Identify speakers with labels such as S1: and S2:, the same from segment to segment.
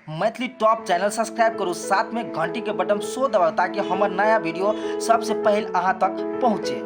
S1: Maithili top channel subscribe करू, साथ में घंटी के बटन सो दबाउ ताकि हमर नया वीडियो सबसे पहले अहाँ तक पहुँचे।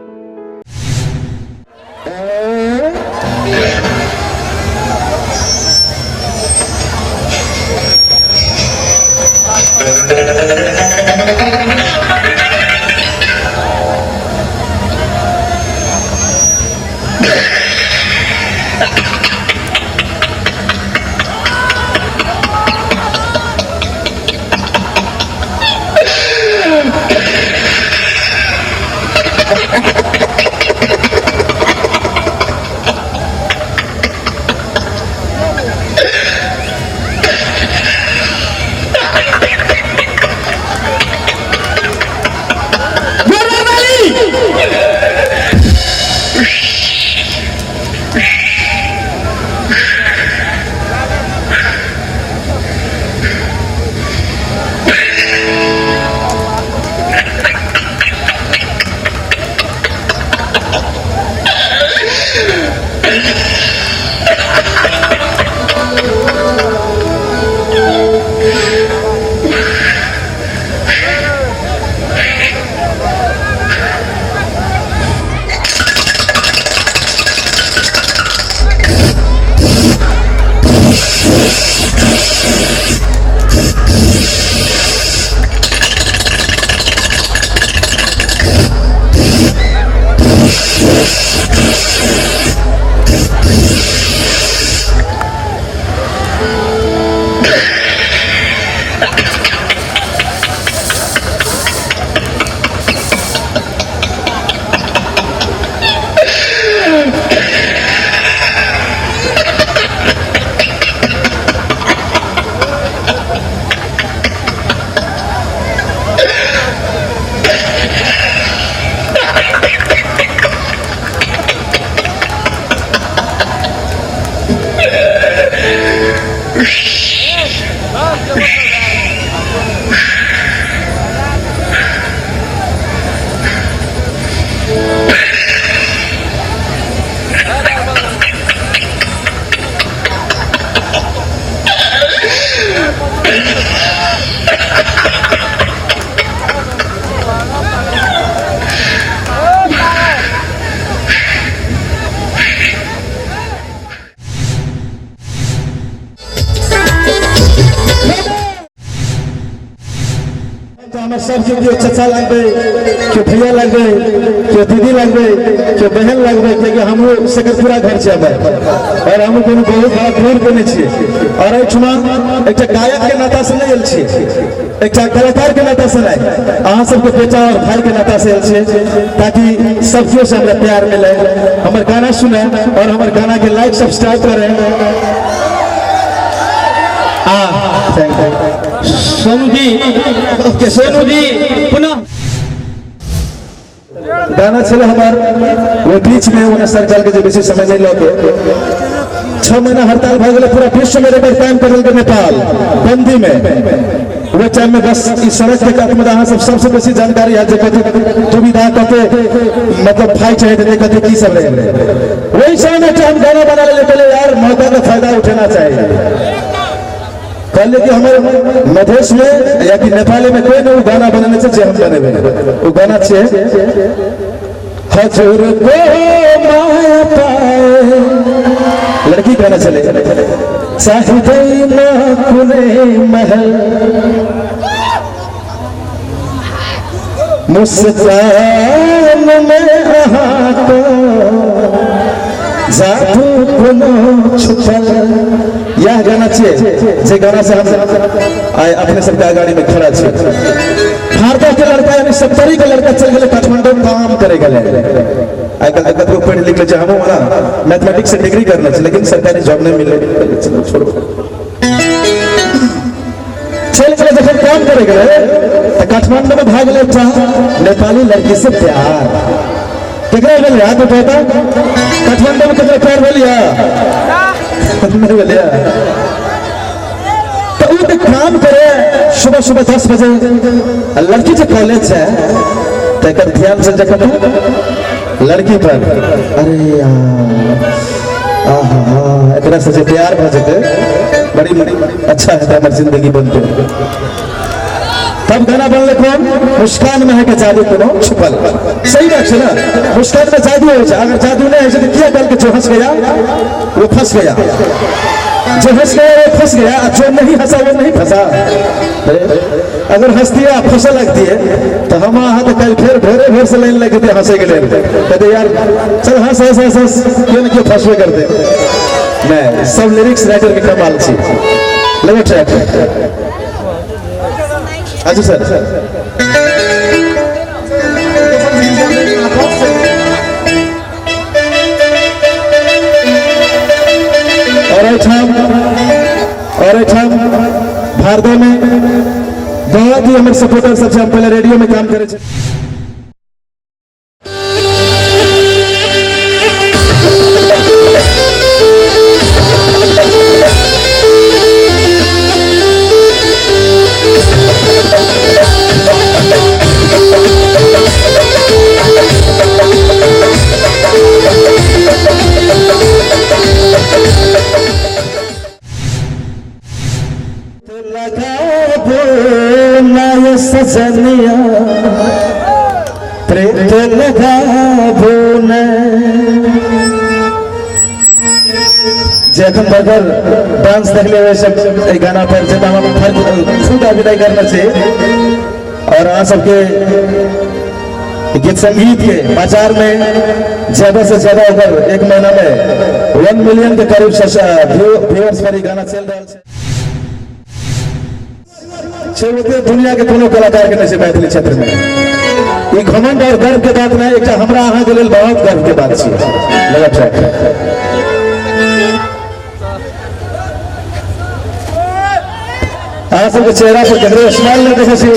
S2: हमर सबके केओ चचा लगबै, केओ भैया लगबै, केओ दीदी लगबै, केओ बहन लगबै, कियाकि हमरो सकरपुरा घर छै हमर, और हम कोनो बहुत बड़ा दूर के नहि छियै। और एहिठुमा एकटा गायक के नाता से नहि आयल छियै, एकटा कलाकार के नाता से नहि, अहाँ सबके बेटा और भाई के नाता से आयल छियै, ताकि सब केओ से हमरा प्यार मिले, हमर गाना सुने और हमर गाना के लाइक सब्सक्राइब करे। Thank you
S3: Sonu ji.
S2: Okay
S3: Sonu ji पुनः
S2: गाना छल हमार वो बीच में ओना सरकार के जे बेसी समय नहीं लगे, 6 महीना हड़ताल भऽ गेलै पूरा विश्व में, रिकॉर्ड कायम कर देलकै नेपाल बंदी में। ओहि टाइम में बस ई सड़क के कात में अहाँ सब सबसे बेसी जानकारी है जे कते दुविधा, कते मतलब फाइट होइत रहै, कते की सब रहै। वही समय में हम गाना बना लेले, कहलियै यार मौका का फायदा उठेना चाहिए। कहलियै कि हमर मधेश में या कि नेपाली में कोई नहीं गाना बनेने छै जे हम बनेबै। ओ गाना छै हजूर को माया पाए, लड़की गाना चले चाहिए ना कुने महल, मुस्कान में अहाँ को जादू कोनो छुपल। यह गाना छे जे गाना से हम आइ अपने सबके अगाड़ी में खड़ा छे। भारत के लड़का यानी सत्तरी के लड़का चल गेलै काठमांडू काम करे गेलै। आइ काल्हि कतबो पढ़ि लिख लै छै, हमहूँ ओना मैथमेटिक्स से डिग्री करने छी, लेकिन सरकारी जॉब नहीं मिले, चलो छोड़ो। चल गेलै जखन काम करे गेलै तऽ काठमांडू में भए गेलै एकटा नेपाली लड़की से प्यार। केकरा भेल हाथ उठेता? काठमांडू में केकरा प्यार भेल या नहीं भेल या? तो उ तऽ काम करे सुबह सुबह 10 बजे, आ लड़की जे कॉलेज है तो एकर ध्यान से जखन लड़की पर, अरे यार आहा एकरा से जे प्यार भऽ जेतै बड़ी अच्छा हेतै हमर जिंदगी बनतै। तब गाना बनले कोन मुस्कान में है के जादू कोनो छुपल। सही बात छै ना, मुस्कान में जादू होइ छै। अगर जादू नहीं होइ छै तऽ किया कहलकै जो हंस गया वो फंस गया, जो हंस गया वो फंस गया, आ जो नहीं हंसा वो नहीं फंसा। अगर हंसती है फंसे लगती है तो हम अहाँ तो कल फिर भोरे भोर से लाइन लगे थे हंसे के लिए, कहते यार चल हंस हंस हंस हंस, क्यों ना क्यों फंसवे करते। नहीं, सब लिरिक्स राइटर के कमाल छी। लगे ट्रैक अच्छा सर। और एठाम भारदा में बहुत ही हमारे सपोर्टर सबसे हम पहले रेडियो में काम करे। सजनिया प्रेत लगाबो न। जे अखन बगर डांस देखले हुए सब एहि गाना पर जे हम खुद अभिनय करना छै। और अहाँ सबके गीत संगीत के बाजार में ज्यादा से ज्यादा अगर एक महीना में 1 मिलियन के करीब व्यूअर्स पर गाना चल रहा है। दुनिया के कोनो कलाकार के नहीं छै मैथिली क्षेत्र में। ई घमंड और गर्व के बात नहीं, एक हमरा अहाँ के लेल बहुत गर्व के बात छै। लगा ट्रैक अहाँ सबके चेहरा पर ककरो स्माइल नहीं देखै छी।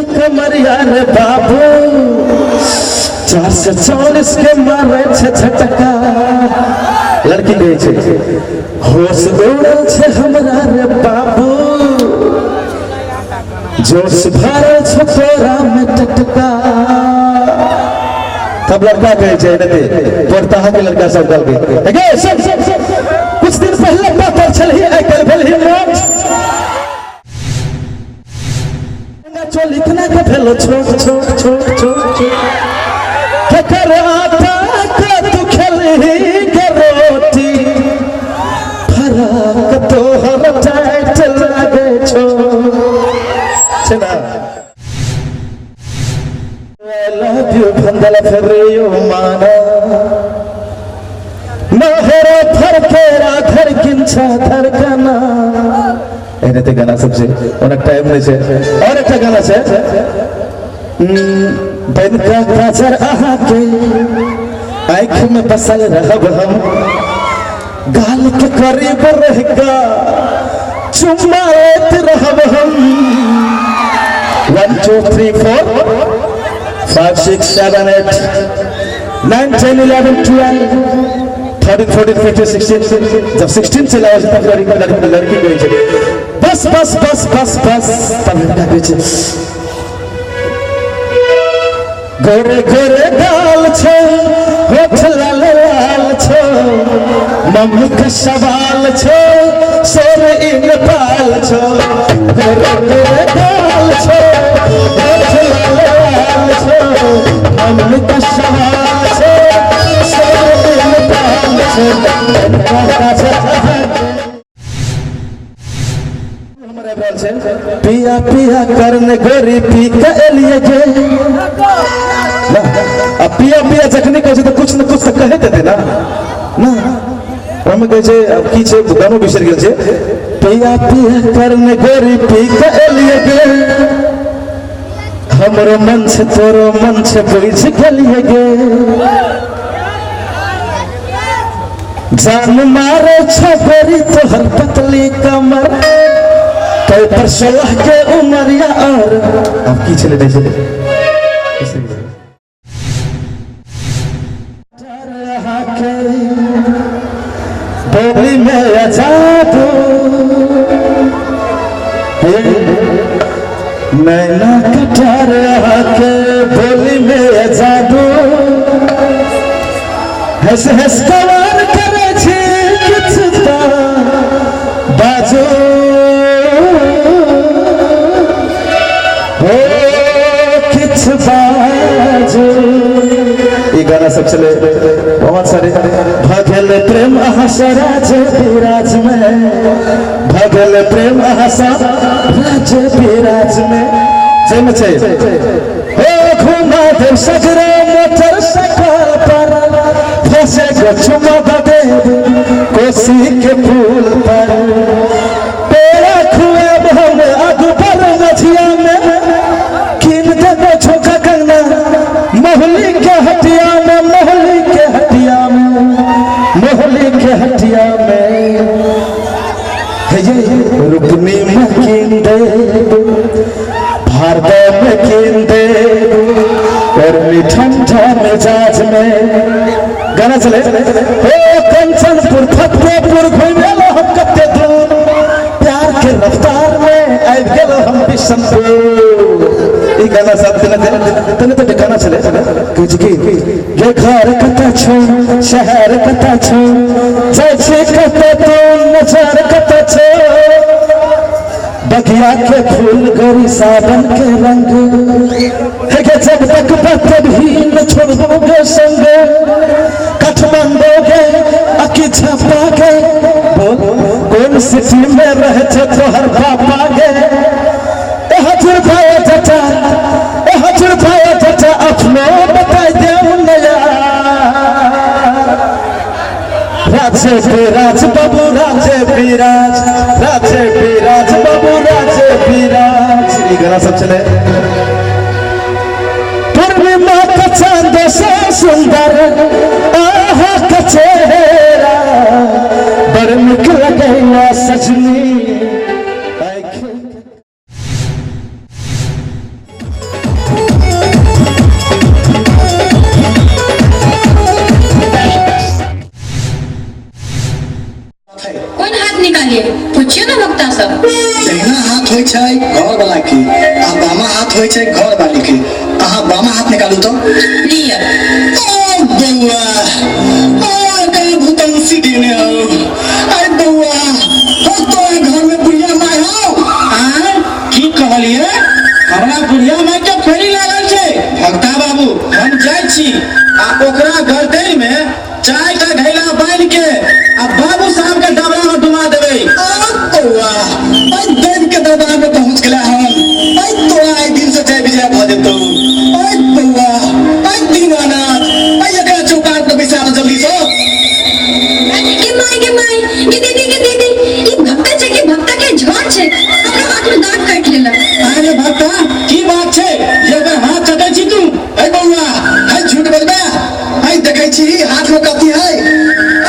S2: कमरिया रे बाबू 444 के मारे छे झटका। लड़की कहै छै होश उड़ल छे हमरा रे बाबू, जोश भरल छे तोरा में टटका। तब लड़का कहै छै पोरताहा के लड़का सब कहलकै कुछ दिन पहले पातर छलही आइ काल्हि भेलही मोट, चल इतना के भेलो छोट छोट छोट छोट छोट, केकर आटा के तू खेलही के रोटी, फराक तोहर टाइट लागे छो। ना I love you भंदल फिर यो माना, नहर फरकेरा धड़किन छ धड़कना। एनाते गाना सबसे अनेक टाइम नहीं छे। और एक गाना छे बनका काजर अहाँ के आँख में बसल रहब हम, गाल के करीब रहका चुम्मा लेत रहब हम। 1 2 3 4 5 6 7 8 9 10 11 12 13 14 15 16। जब 16 से लाओ तब लड़की लड़की कहै छै बस बस बस बस बस। तब लड़का कहै छै गोरे गोरे गाल छो, होठ लाल लाल छो, मम्मी के सवाल छो, सोर इ नेपाल छो। गोरे गोरे गाल छो, होठ लाल लाल छो, मम्मी के सवाल छो, सोर इ नेपाल छो। पिया पिया करने गोरी पी के एलिए गे। अब पिया पिया जखनी कहै छै तऽ कुछ न कुछ तऽ कहैत हेतै ना। ना ओहिमे कहै छै अब की छै गानो बिसरि गेल छै। पिया पिया करने गोरी पी के एलिए गे, हमरो मन छै तोरो मन छै बुझि गेलियै गे जान मारे छौ गोरी तोहर पतली कमर तै पर 16 के उमरिया और अब की छलै नहि छलै बोली में आजाद नैना कटार के बोली में जादू हंस हंस कवार करे छी किछु तऽ बाजू हो किछु बाजू। ई गाना सब छलै बहुत सारे। भगल प्रेम अहाँ राज विराज में, भगल प्रेम अहाँ राज विराज में, जाहिमे छै हो घुमा देव सगरे मोटरसाइकिल पर, फंसे के चुमा देव कोसी के पुल पर, पेड़ा खुएब हम अकबर मझिया में, कीन देबो छोका कंगना मोहली के हटिया में, मोहली के हटिया में, मोहली के हटिया में, हे रुकनी में कीन देब, भारत में कीन देब, और ठंडा मिजाज में। गाना चले हो कंचनपुर फतेहपुर घूम गेलो हम कते दूर, प्यार के रफ्तार में आबि गेलो हम बिशनपुर। ई गाना सब तने तने तने गाना चले कुछ की ये घर कत छो शहर कत छो जाइ छी कत तू नजर कत छो, बगिया के फूल गोरी सावन के रंग है के जब तक पत्थर ही न छोड़ोगे संग, काठमांडू के अकी छापा के बोल कौन सिटी में रहते तोहर पापा गे, ए हजूर भाई चाचा, ए हजूर भाई चाचा अपनो बताई देऊ नया, राजे विराज बाबू राजे विराज, राजे विराज बाबू राजे विराज। ये गाना सब चले। पूर्णिमा का चांद से सुंदर आहा का चेहरा, बड़ निक लगैया सजनी।
S4: कोन हाथ निकालिए पूछियो ना वक्ता सब।
S5: दहिना हाथ होइ छै घर वाला के आ बामा हाथ होइ छै घर वाली के। अहाँ बामा हाथ निकालू तो
S4: लिअ।
S5: ओ बौआ, ओ कहीं भूतंसी देने हो। अरे बौआ, हो तो घर में बुढ़िया माय हो।
S6: आ की कहलिए हमरा बुढ़िया माय के फेरी लागल छै। भक्ता बाबू हम जाइ छी आ ओकरा गर्दन में चाय का घैला बांध के आ बाबू साहब के डबरा में डुबा देबै।
S5: आ बौआ, आई देव के दरबार में पहुंच गेला हम। आई तोरा आई दिन से जय विजय भ जेतौ। आई बौआ, आई दीनानाथ, आई एकरा चौकाट पर बैसा दो जल्दी से।
S4: के माय के माय, के दीदी के दीदी, ई भक्ता छै कि भक्ता के झोर छै, हमरा हाथ में दांत काटि लेलक।
S6: अरे भक्ता की बात छै जे ओकर हाथ चटै छी तू?
S5: आई बौआ, आई झूठ बजबा, आई देखै छी हाथ में कथी है।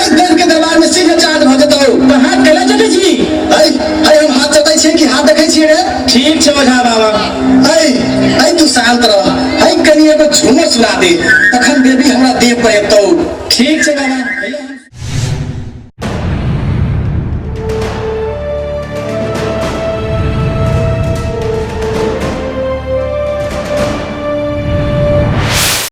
S5: आई देव के दरबार में सीधे चार्ज भ जेतौ।
S6: तऽ हाथ केला चटै छी?
S5: आई आई हम हाथ चटै छियै कि हाथ देखै छियै रे?
S6: ठीक छै ओझा बाबा।
S5: आई आई तू शांत रह, आई कनी एगो झूमर सुना दे तखन देवी हमरा देह पर एतौ।
S6: ठीक छै बाबा।